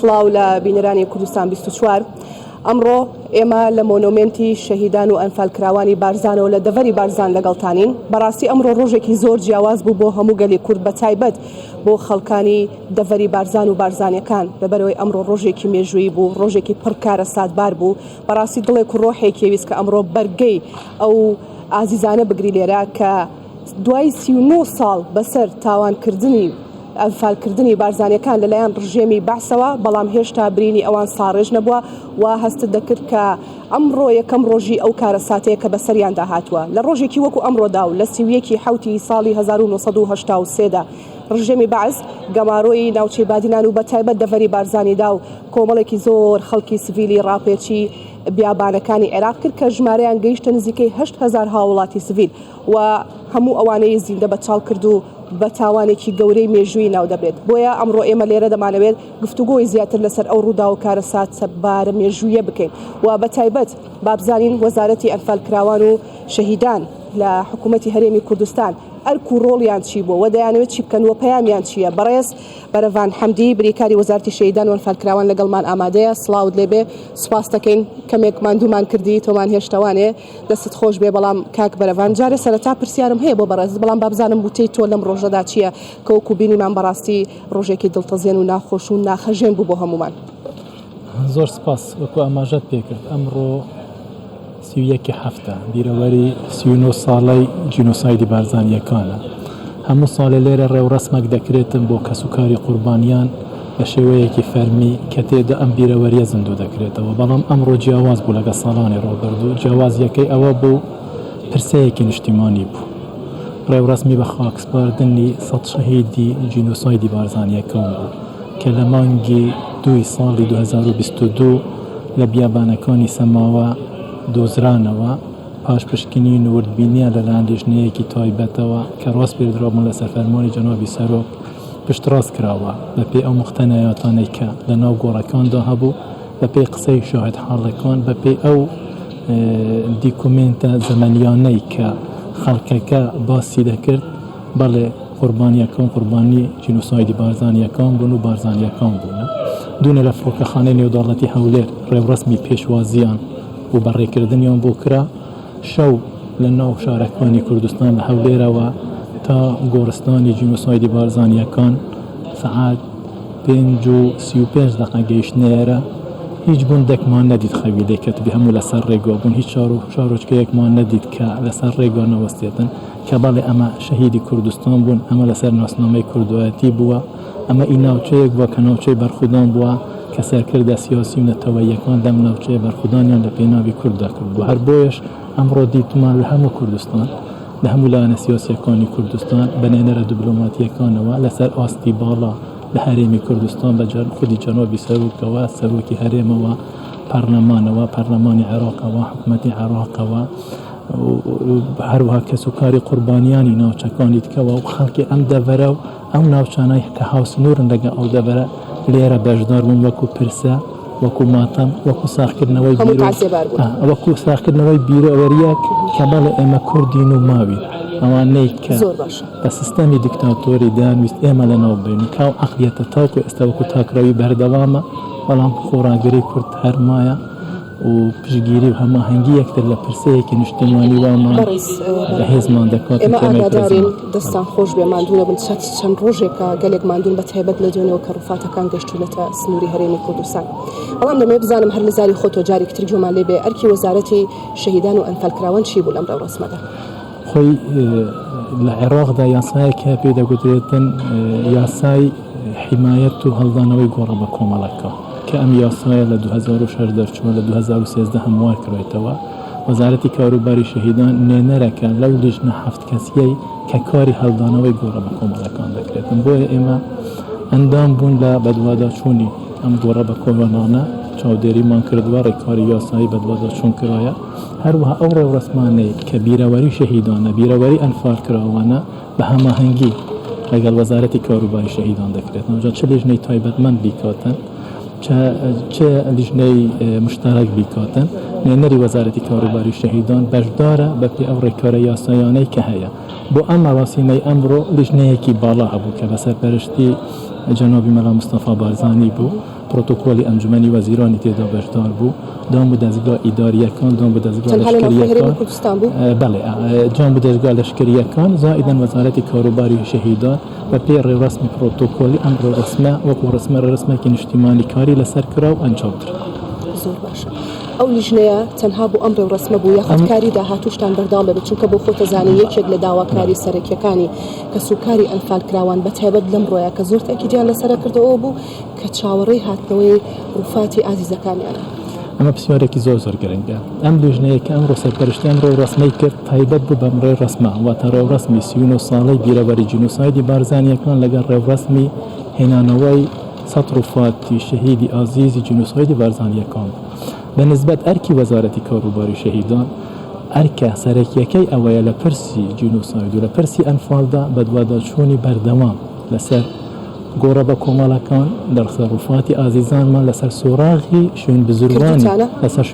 سڵاو لە بینەرانی کوردستان 24. ئەمڕۆ ئێمە لە مۆنۆمێنتی شەهیدان و ئەنفالکراوانی بارزانەوە لە دەڤەری بارزان لەگەڵتانین. بەڕاستی ئەمڕۆ ڕۆژێکی زۆر جیاواز بوو بۆ هەموو گەلی کورد بە تایبەت بۆ خەڵکانی دەڤەری بارزان و بارزانیەکان، لەبەرئەوەی ئەمڕۆ ڕۆژێکی مێژوویی بوو، ڕۆژێکی پڕ کارەساتبار بوو. بەڕاستی دڵێک و ڕۆحێکی ویست کە ئەمڕۆ بەرگەی ئەو ئازیزانە بگری لێرە کە دوای 39 ساڵ بەسەر تاوانکردنی ئەنفالکردنی بارزانیەکان لەلایەن ڕژێمی بەعسەوە، بەڵام هێشتا برینی ئەوان ساڕێژ نەبووە و هەستت دەکرد کە ئەمڕۆ یەکەم ڕۆژی ئەو کارەساتەیە کە بەسەریاندا هاتووە. لە ڕۆژێکی وەکو ئەمڕۆدا و لە 31 حەوتی ساڵی 1983 دا ڕژێمی بەعس گەمارۆی ناوچەی بادینان و بەتایبەت دەڤەری بارزانی دا و کۆمەڵێکی زۆر خەڵکی سڤیلی ڕاپێچی بیابانەکانی عێراق کرد کە ژمارەیان گەیشتە نزیکەی 8000 هاوڵاتی سڤیل و هەموو ئەوانەی زیندە بەچاڵ کرد و بە تاوانێکی گەورەی مێژوویی ناودەبرێت. بۆیە ئەمڕۆ ئێمە لێرە دەمانەوێت گفتوگۆی زیاتر لەسەر ئەو ڕووداو و کارەساتبارە مێژوویە بکەین و بە تایبەت با بزانین وەزارەتی ئەنفالکراوان و شەهیدان لە حکوومەتی هەرێمی کوردستان ئەرک و ڕۆڵیان چی بووە و دەیانەوێت چی بکەن و پەیامیان چییە. بەڕێز بەرەڤان حەمدی بریکاری وەزارەتی شەهیدان و ئەنفالکراوان لەگەڵمان ئامادەیە. سڵاوت لێبێ، سوپاست دەکەین. کەمێک ماندوومان کردی، تۆمان هێشتەوانێ. دەستت خۆش بێ بەڵام کاک بەرەڤان جارێ سەرەتا پرسیارم هەیە بۆ بەڕێزت بەڵام با بزانم وتەی تۆ لەم ڕۆژەدا چییە کە وەکو بینیمان بەڕاستی ڕۆژێکی دڵتەزێن و ناخۆش و ناخەژێن بوو بۆ هەموومان. زۆر سپاس وەکو ئاماژەت پێکرد ئەمڕۆ 31 هەفتە بیرەوەری 39 ساڵەی جینۆسایدی بارزانییەکانە هەموو ساڵێ لێرە ڕێوڕەسمەک دەکرێتن بۆ کەسوکاری قوربانیان بە شێوەیەکی فەرمی کە تێدا ئەم بیرەوەرییە زیندوو دەکرێتەوە، بەڵام ئەمڕۆ جیاواز بوو لەگەڵ ساڵانی ڕابردوو، جیاوازییەکەی ئەوە بوو پرسەیەکی نیشتیمانی بوو، ڕێوڕەسمی بە خاکسپاردنی سەت شەهیدی جینۆسایدی بارزانییەکان بوو کە لە مانگی دووی ساڵی 2022 لە بیابانەکانی سەماوە دۆزرانەوە. پاش پشکنین و وردبینییان لەلایەن لیژنەیەکی تایبەتەوە کە ڕاسپێردرابوون لەسەر فەرمانی جەنابی سەرۆک پشتڕاست کراوە بەپێی ئەو موقتەنەیاتانەی کە لەناو گۆڕەکاندا هەبوو، بەپێی قسەی شاهیدحاڵەکان، بەپێی ئەو دیکۆمێنتە زەمەنیانەی کە خەڵکەکە باسی دەکرد، بەڵێ قوربانییەکان قوربانی جینۆسایدی بارزانییەکان بوون و بارزانییەکان بوونە. دوێنێ لە فڕۆکەخانەی نێودەوڵەتی هەولێر ڕێوڕەسمی پێشوازییان و بەڕێکردنیان بۆ کرا، شەو لە ناو شارەکانی کوردستان لە هەولێرەوە تا گۆڕستانی جینۆسایدی بارزانییەکان سەعات 5:35 دەقە گەیشتنە ئێرە، هیچ گوندێکمان نەدیت خەوی لێ کەتبێ، هەموو لەسەر ڕێگا بوون، هیچ شار و شارۆچکەیەکمان نەدیت کە لەسەر ڕێگا نەوەستێتن، کە بەڵێ ئەمە شەهیدی کوردستان بوون، ئەمە لەسەر ناسنامەی کوردایەتی بووە. ئەمە ئی ناوچەیەک بووە کە ناوچەی بەرخودان بووە کە سەرکردە سیاسی و نەتەوەییەکان لەم ناوچەیە بەرخودانیان لە پێناوی کورددا کردبوو. هەر بۆیەش ئەمڕۆ دیتمان لە هەموو کوردستان، لە هەموو لایەنە سیاسییەکانی کوردستان بە نوێنەرە دیبلۆماتییەکانەوە لەسەر ئاستی باڵا لە هەرێمی کوردستان بە خودی جەنابی سەرۆکەوە، سەرۆکی هەرێمەوە، پەرلەمانەوە، پەرلەمانی عێراقەوە، حکومەتی عێراقەوە هەروەها کەسوکاری قوربانیانی ناوچەکانی دیکەوە و خەڵکی ئەم دەڤەرە و ئەو ناوچانەی کە هاوسنوورن لەگەڵ ئەو دەڤەرە لێرە بەشدار بوون وەکو پرسە، وەکو ماتەم، وەکو ساغکردنەوەی هەموو بیر و تازیەبار بوون. وەکو ساغکردنەوەی بیرەوەرییەک کە بەڵێ ئێمە کوردین و ماوین. ئەوانەی کە زۆر باشە. بە سیستەمی دیکتاتۆری دەیانویست ئێمە لەناو ببەن و کە ئەو عەقڵیەتە تاکو ئێستا وەکو تاکڕەوی بەردەوامە، بەڵام خۆڕاگری کورد هەر مایە. و پشتگیری و هەماهەنگی یەکتر لە پرسەیەکی نیشتیمانی وامان بەڕێز بەهێزمان دەکات و ئێمە تێمای ئاگادارین پرێزمان. دەستان خۆش بێ ماندوو نەبن چەند چەند ڕۆژێکە گەلێک ماندوون بە تایبەت لە دوێنێوە کە ڕوفاتەکان گەشتوونەتە سنووری هەرێمی کوردستان بەڵام دەمەوێت بزانم هەر لە زاری خۆتەوە جارێکی تر گوێمان لێ بێ ئەرکی وەزارەتی شەهیدان و ئەنفالکراوان چی بوو لەم ڕێوڕەسمەدا؟ خۆی لە عێراقدا یاسایەک هەیە پێی دەگوترێتن یاسای حیمایەت و هەڵدانەوەی گۆڕە بە کۆمەڵەکە کە ئەم یاسایە لە 2006 دەرچووە لە 2013 هەموار کرایتەوە وەزارەتی کاروباری شەهیدان نوێنەرەکە لەو لیژنە حەفت کەسیەی کە کاری هەڵدانەوەی گۆڕە بە کۆمەڵەکان دەکرێتن بۆیە ئێمە ئەندام بوون لە بەدواداچوونی ئەم گۆڕە بە کۆمەڵانە چاودێریمان کردووە ڕێکاری یاسایی بەدواداچوون کرایە هەروەها ئەو ڕێوڕەسمانەی کە بیرەوەری شەهیدانە، بیرەوەری ئەنفالکراوانە بە هەماهەنگی لەگەڵ وەزارەتی کاروباری شەهیدان دەکرێت. جا چ لیژنەی تایبەتمەند بیکاتن، چ لیژنەی مشتەرەک بیکاتن، نوێنەری وەزارەتی کاروباری شەهیدان بەشدارە بەپێی ئەو ڕێکارە یاسایانەی کە هەیە. بۆ ئەم مەراسیمەی ئەمڕۆ لیژنەیەکی باڵا هەبوو کە بە سەرپەرشتی جەنابی مەلا مستەفا بارزانی بوو، پرۆتۆکۆلی ئەنجومەنی وەزیرانی تێدا بەشدار بوو، دام و دەزگا ئیدارییەکان، دام و دەزگا تەنها لە ناوخۆی هەرێمی لەشکرییەکان، کوردستان بوو؟ بەڵێ، دام و دەزگا لەشکرییەکان، زائیدەن وەزارەتی کاروباری شەهیدان بە پێی ڕێوڕەسمی پرۆتۆکۆلی ئەم ڕێوڕەسمە وەکوو ڕەسمە ڕێوڕەسمێکی نیشتیمانی کاری لەسەر کرا و ئەنجام درا. زۆر باشە. ئەو لیژنەیە تەنها بۆ ئەم ڕێوڕەسمە بوو یاخود کاری داهاتووشتان بەردەوام دەبێت؟ چونکە بۆ خۆت دەزانی یەکێک لە داواکاری سەرەکییەکانی کەسوکاری ئەنفالکراوان بە تایبەت لەمڕۆیە کە زۆر تەئکیدیان لەسەر کردەوە ئەوە بوو کە چاوەڕێی هاتنەوەی ڕووفاتی ئازیزەکانیانە. ئەمە پرسیارێکی زۆر زۆر گرنگە. ئەم لیژنەیە کە ئەمڕۆ سەرپەرشتی ئەم ڕێوڕەسمەی کرد تایبەت بوو بەم ڕێوڕەسمە، واتە ڕێوڕەسمی 39 ساڵەی بیرەوەری جینۆسایدی بارزانییەکان لەگەڵ ڕێوڕەسمی هێنانەوەی سەت ڕووفاتی شەهیدی ئازیزی جینۆسایدی بارزانییەکان بوو. بە نیسبەت ئەرکی وەزارەتی کاروباری شەهیدان، ئەرکە سەرەکییەکەی ئەوەیە لە پرسی جینۆساید و لە پرسی ئەنفالدا بەدواداچوونی بەردەوام لەسەر گۆڕە بەکۆمەڵەکان، لەسەر ڕووفاتی ئازیزانمان، لەسەر سۆراغی شوێنبزروانی، کردووتانە؟ لەسەر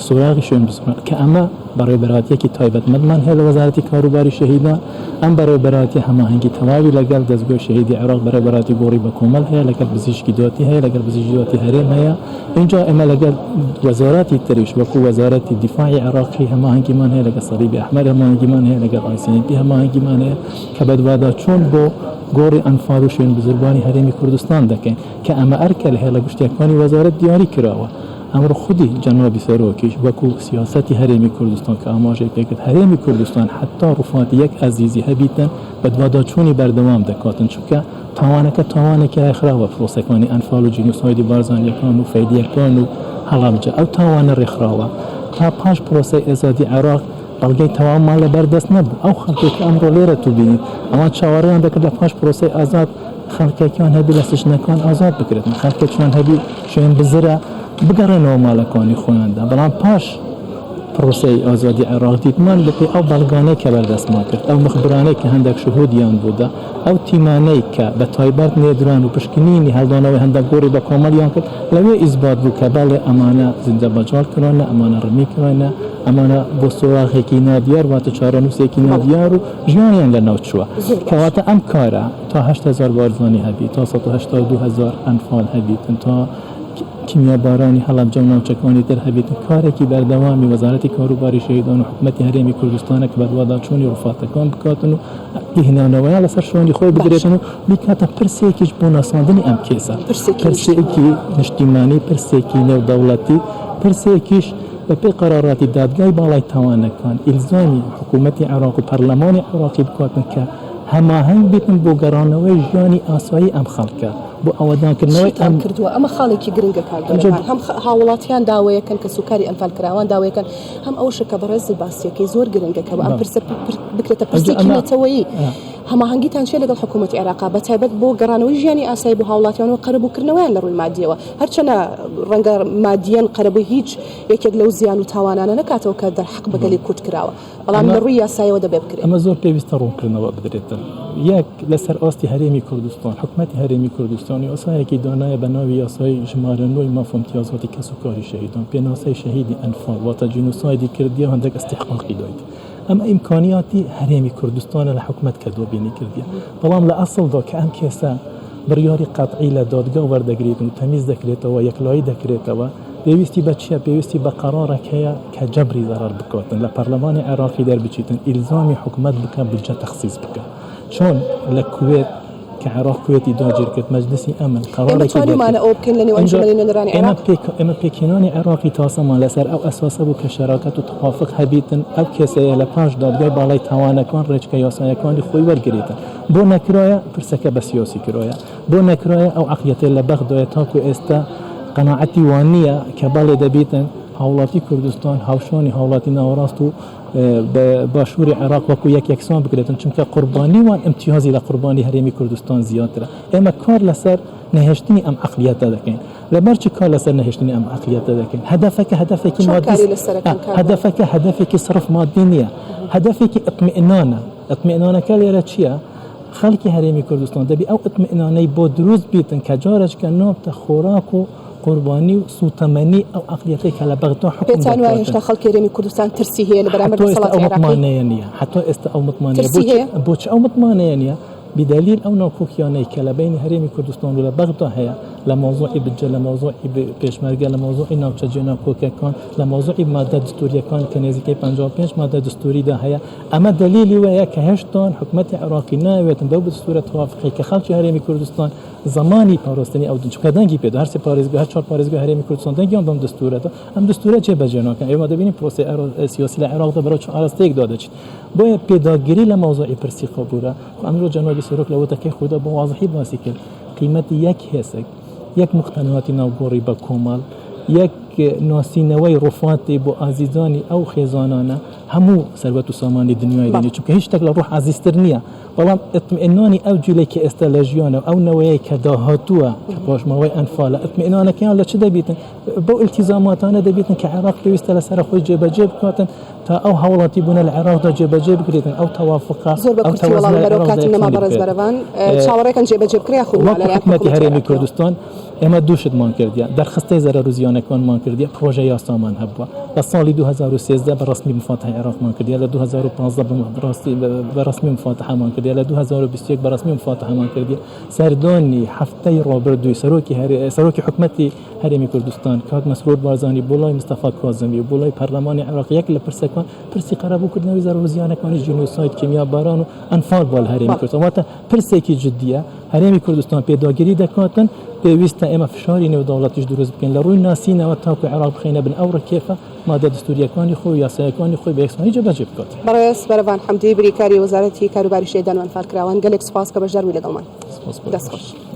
سۆراغی شوێنبزروان، کە ئەمە بەڕێوەبەرایەتییەکی تایبەتمەندمان هەیە لە وەزارەتی کاروباری شەهیدان، ئەم بەڕێوەبەرایەتییە هەماهەنگی تەواوی لەگەڵ دەزگای شەهیدی عێراق، بەڕێوەبەرایەتی گۆڕی بەکۆمەڵ هەیە، لەگەڵ پزیشکی دادی هەیە، لەگەڵ پزیشکی دادی هەرێم هەیە، ئینجا ئێمە لەگەڵ وەزاراتی تریش وەکو وەزارەتی دیفاعی عێراقی هەماهەنگیمان هەیە، لەگەڵ سەلیبی ئەحمەر هەماهەنگیمان هەیە، لەگەڵ ICMP هەماهەنگیمان هەیە کە بەدواداچوون بۆ گۆڕی ئەنفال و شوێنبزربووانی هەرێمی کوردستان دەکەین کە ئەمە ئەرکە لە هێڵە گشتییەکانی وەزارەت دیاری کراوە. ئەمڕۆ خودی جەنابی سەرۆکیش وەکو سیاسەتی هەرێمی کوردستان کە ئاماژەی پێکرد هەرێمی کوردستان حەتا ڕوفاتی یەک ئەزیزی هەبیتن بەدواداچوونی بەردەوام دەکاتن چونکە تاوانەکە تاوانێکی ڕێکخراوە پرۆسەکانی ئەنفال و جینۆسایدی بارزانیەکان و فەیلیەکان و هەڵەبجە ئەو تاوانە ڕێکخراوە تا پاش پرۆسەی ئازادی عێراق بەڵگەی تەواومان لەبەر دەست نەبوو ئەو خەڵکێک کە ئەمڕۆ لێرە تو بینیت ئەوان چاوەڕێیان دەکرد لە پاش پرۆسەی ئازاد خەڵکێکیان هەبی لە سجنەکان ئازاد بکرێتن خەڵکێکیان هەبی شوێن بزرە بگەڕێنەوە ماڵەکانی خۆیاندا بەڵام پاش پرۆسەی ئازادی عێراق دیتمان بەپێی ئەو بەڵگانەی کە بەردەستمان کرد ئەو مخبرانەی کە هەندێک شهودیان بوودا ئەو تیمانەی کە بە تایبەت نێردران و پشکنینی هەڵدانەوەی هەندێک گۆڕی بە کۆمەڵیان کرد لەوێ ئیسبات بوو کە بەڵێ ئەمانە زیندە بەجاڵ کرانە ئەمانە ڕمی کرانە ئەمانە بۆ سۆراغێکی نادیار واتە چارەنووسێکی نادیار و ژیانیان لەناو چووە کەواتە ئەم کارە تا 8000 بارزانی هەبی تا 182 هەزار ئەنفال هەبیتن تا کیمیابارانی هەڵەبجە و ناوچەکانی تر هەبیتن کارێکی بەردەوامی وەزارەتی کاروباری شەهیدان و حکومەتی هەرێمی کوردستانە کە بەدواداچوونی ڕوفاتەکان بکاتن و هێنانەوەیان لەسەر شوێنی خۆی بگرێتن و بیکاتە پرسێکیش بۆ ناساندنی ئەم کێسە پرسێکی نیشتیمانی پرسێکی نێودەوڵەتی پرسێکیش بەپێی قەراراتی دادگای باڵای تاوانەکان ئیلزامی حکوومەتی عێراق و پەرلەمانی عێراقی بکاتن کە هەماهەنگ بێتن بۆ گەڕانەوەی ژیانی ئاسایی ئەم خەڵکە بۆ ئاوەدانکردنەوەی ئەم کردووە ئەمە خاڵێکی گرنگە کاک دەرەبان هەم هاوڵاتیان داوەیەکەن کەسوکاری ئەنفالکراوان داوەیەکەن هەم ئەوەشە کە بەڕێزت باسیەکەی زۆر گرنگە کە ئەم پرسە بکرێتە پرسێکی نەتەوەیی هەماهەنگیتان چیە لەگەڵ حکوومەتی عێراقا بە تایبەت بۆ گەڕانەوەی ژیانی ئاسایی بۆ هاوڵاتیان و قەرەبووکردنەوەیان لە ڕووی مادیەوە هەرچەنە ڕەنگە مادیەن قەرەبووی هیچ یەکێک لەو زیان و تاوانانە نەکاتەوە کە دەرحەق بە گەلی کورد کراوە بەڵام لە ڕووی یاسایەوە دەبێ بکرێت. ئەمە زۆر پێویستە ڕوونکردنەوە بدرێتن. یەک، لەسەر ئاستی هەرێمی کوردستان، حکومەتی هەرێمی کوردستان یاسایەکی دانایە بە ناوی یاسای ژمارە نۆی ماف و ئیمتیازاتی کەسوکاری شەهیدان، پێناسەی شەهیدی ئەنفال واتە جینۆسایدی کردیە هەندێک ئیستیحقاقی دایت. ئەمە ئیمکانیاتی هەرێمی کوردستانە لە حکومەت کە دابینی کردیە. بەڵام لە ئەسڵدا کە ئەم کێسە بڕیاری قەتعی لە دادگا وەردەگریتن و تەمیز دەکرێتەوە، یەکلایی دەکرێتەوە، پێویستی بە چیە؟ پێویستی بە قەرارێک هەیە کە جەبری زەرەر بکاتن، لە پەرلەمانی عێراقی دەربچیتن، ئیلزامی حکومەت بکە بودجە تەخسیس بکە. چۆن لە کوێت کە عێراق کوێتی داگیر کرد، مەجلسی ئەمن ئێمە قەرارێکی دەرکرد. توانیومانە ئەوە بکەین لە نێو ئینجا ئەنجومەنی نوێنەرانی ئێمە عێراق. پێک ئێمە پێکهێنانی عێراقی تاسەمان لەسەر ئەو ئەساسە بوو کە شەراکەت و تەوافق هەبیتن، ئەو کێسەیە لە پاش دادگای باڵای تاوانەکان ڕێچکە یاسایەکانی خۆی وەرگریتن. بۆ نەکرایە پرسەکە بە سیاسی کرایە. بۆ نەکرایە ئەو عەقلیەتەی لە بەغدایە تاکو ئێستا قەناعەتی وانیە کە بەڵێ دەبیتن هاوڵاتی کوردستان هاوشانی هاوڵاتی ناوەڕاست و باشووری عێراق وەکو یەک یەکسان بکرێتن چونکە قوربانی وان ئیمتیازی لە قوربانی هەرێمی کوردستان زیاترە ئێمە کار لەسەر نەهێشتنی ئەم عەقلیەتە دەکەین لەبەر چ کار لەسەر نەهێشتنی ئەم عەقلیەتە دەکەین هەدەفەکە هەدەفێکی مادی هەدەفەکە هەدەفێکی سڕف مادی نییە هەدەفێکی ئیطمئنانە ئیطمئنانەکە لێرە چییە؟ خەڵکی هەرێمی کوردستان دەبی ئەو ئیتمئنانەی بۆ دروست بیتن کە جارێکە نابتە خۆراک و قوربانی و سووتەمەنی ئەو عەقلیەتەی کە لە بەغدا حوکم پێتان وایە دەکاتن. هێشتا خەڵکی هەرێمی کوردستان ترسی هەیە لە بەرامبەر حەتۆ ئێستا دەسەڵاتی ئەو عێراقی؟ متمانەیە نییە. حەتۆ ئێستا ئەو متمانەیە. ترسی بۆچ هەیە؟ بۆچ ئەو متمانەیە نییە؟ بدەلیل ئەو ناکۆکیانەی کە لە بەینی هەرێمی کوردستان و لە بەغدا هەیە لە مەوزوعی بودجە، لە مەوزوعی پێشمەرگە، لە مەوزوعی ناوچە جێناکۆکەکان، لە مەوزوعی مادە دستوریەکان کە نێزیکەی 55 مادە دستوریدا هەیە، ئەمە دەلیلی وەیە کە هێشتان حکومەتی عێراقی ناوێتن بەو دستورە توافقی کە خەڵکی هەرێمی کوردستان زمانی پاراستنی ئەو چونکە دەنگی پێدا هەر سێ پارێزگا هەر چوار پارێزگای هەرێمی کوردستان دەنگیان بەم دستورە دا، ئەم دستورە جێبەجێ ناکەن. ئێمە دەبینین پرۆسەی سیاسی لە عێراقدا بەرەو چ ئاراستەیەکدا دەچێت. بۆیە پێداگری لە مەوزوعی پرسی قبوڵە. خۆ ئەمرۆ جەنابی سەرۆک لە وتەکەی خۆیدا بە وازحی باسی کرد قیمەتی یەک هێسک، یەک موقتەناتی ناو گۆڕی بە کۆمەڵ، یەک ناسینەوەی ڕوفاتی بۆ ئازیزانی ئەو خێزانانە هەموو سەروەت و سامانی دنیای دێنێ، چونکە هیچ شتێک لە ڕوح ئازیزتر نییە. بەڵام ئیتمئینانی ئەو جیلەی کە ئێستا لە ژیانە و ئەو نەوەیەی کە داهاتووە کە پاشماوەی ئەنفالە، ئیتمئینانەکەیان لە چ دەبیتن؟ بەو ئیلتیزاماتانە دەبیتن کە عێراق پێویستە لەسەر خۆی جێبەجێ بکاتن تا ئەو هاوڵاتی بوونە لە عێراقدا جێبەجێ بکرێتن، ئەو تەوافقە، زۆر بە ئەو کورتی وەڵام تەوازنە لە بەرەو عێراقدا کاتم نەما یەکسانی بەڕێز بکرێتن. بەرەڤان، چاوەڕێکەن جێبەجێ بکرێ یاخود نا وەکو لەلایەن حکومەتی حکومەتی هەرێمی عێراقیەوە؟ کوردستان ئێمە دوو شتمان کردیە، دەرخستەی زەرەر و زیانەکانمان کردیە، پڕۆژە یاسامان هەبووە. لە ساڵی 2013 بە ڕەسمی مفاتحەی عێراقمان کردیە، لە 2015 بە ڕەسمی مفاتحەمان کردیە، لە 2021 بە ڕەسمی مفاتحەمان کردیە. سەردانی هەفتەی ڕابردووی سەرۆکی سەرۆکی حکومەتی هەرێمی کوردستان کاک مەسرور بارزانی بۆ لای مستەفا کازمی و بۆ لای پەرلەمانی عێراق یەک لە پرسەکان پرسی قەرەبووکردنەوەی زەرەر و زیانەکانی جینۆساید، کیمیاباران و ئەنفال بووە لە هەرێمی کوردستان. واتە پرسێکی جدییە، هەرێمی کوردستان پێداگری دەکاتن، پێویستە ئێمە فشاری نێودەوڵەتیش دروست بکەین لە ڕووی ناسینەوە تاکو عێراق بخەینە بن ئەو ڕکێفە مادە دەستوورییەکانی خۆی و یاسایەکانی خۆی بە یەکسانی جێبەجێ بکات. بەڕێز بەرەڤان حەمدی، بریکاری وەزارەتی کاروباری شەهیدان و ئەنفالکراوان، گەلێک سوپاس کە بەشدار بووی لەگەڵمان. سوپاس بۆ دەست خۆش. ئێوەش.